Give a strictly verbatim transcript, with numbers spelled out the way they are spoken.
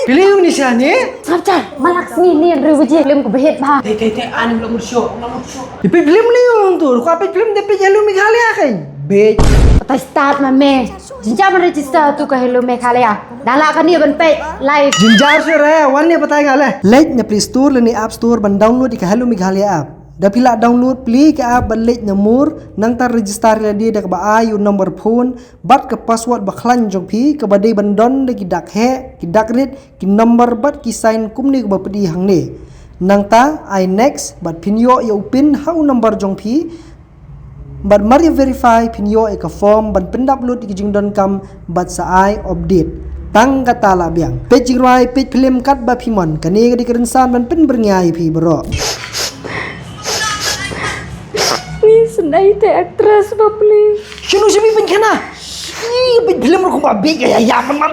Phi leh ïa u ni sha ne? Sngap jar, malak sngi ni, hynriew baje, film kaba hit bha. Te te te, ani mla mut shuh, mla mut shuh. Ïa peit film ne ong tu, ko peit film te peit Hello Meghalaya kan. Beit. Batai start ma me. Jynjar ban register tu ka Hello Meghalaya. Da lah kane ban peit live. Jynjar shuh re, wan ne batai nga leh. Leit na Play Store lane App Store ban download ïa ka Hello Meghalaya app. Da phi lah download, plie ka app bad leit na more, nangta register ïa lade da kaba ai ïa u number phone bad ka password ba khlaiñ jong phi, kaba dei ban don da ki dak heh, ki dak rit, ki number bad ki sign kumne kaba pyni hangne. Nangta ai next bad phin ïoh ïa u pin ha u number jong phi. Bad mar ïa verify phin ïoh ïa ka form ban pynupload ïa ki jingdonkam bad sa ai update. Tang kata la biang. Peit jingrwai, peit film katba phi mon. Kane ka dei ka rynsan ban pynbyrngia ïa phi baroh. Ni sendai te actress ba pli. Shinu shi phi pynkhana? Ih, peit film ruh kumba beit ka ïa ïa man man.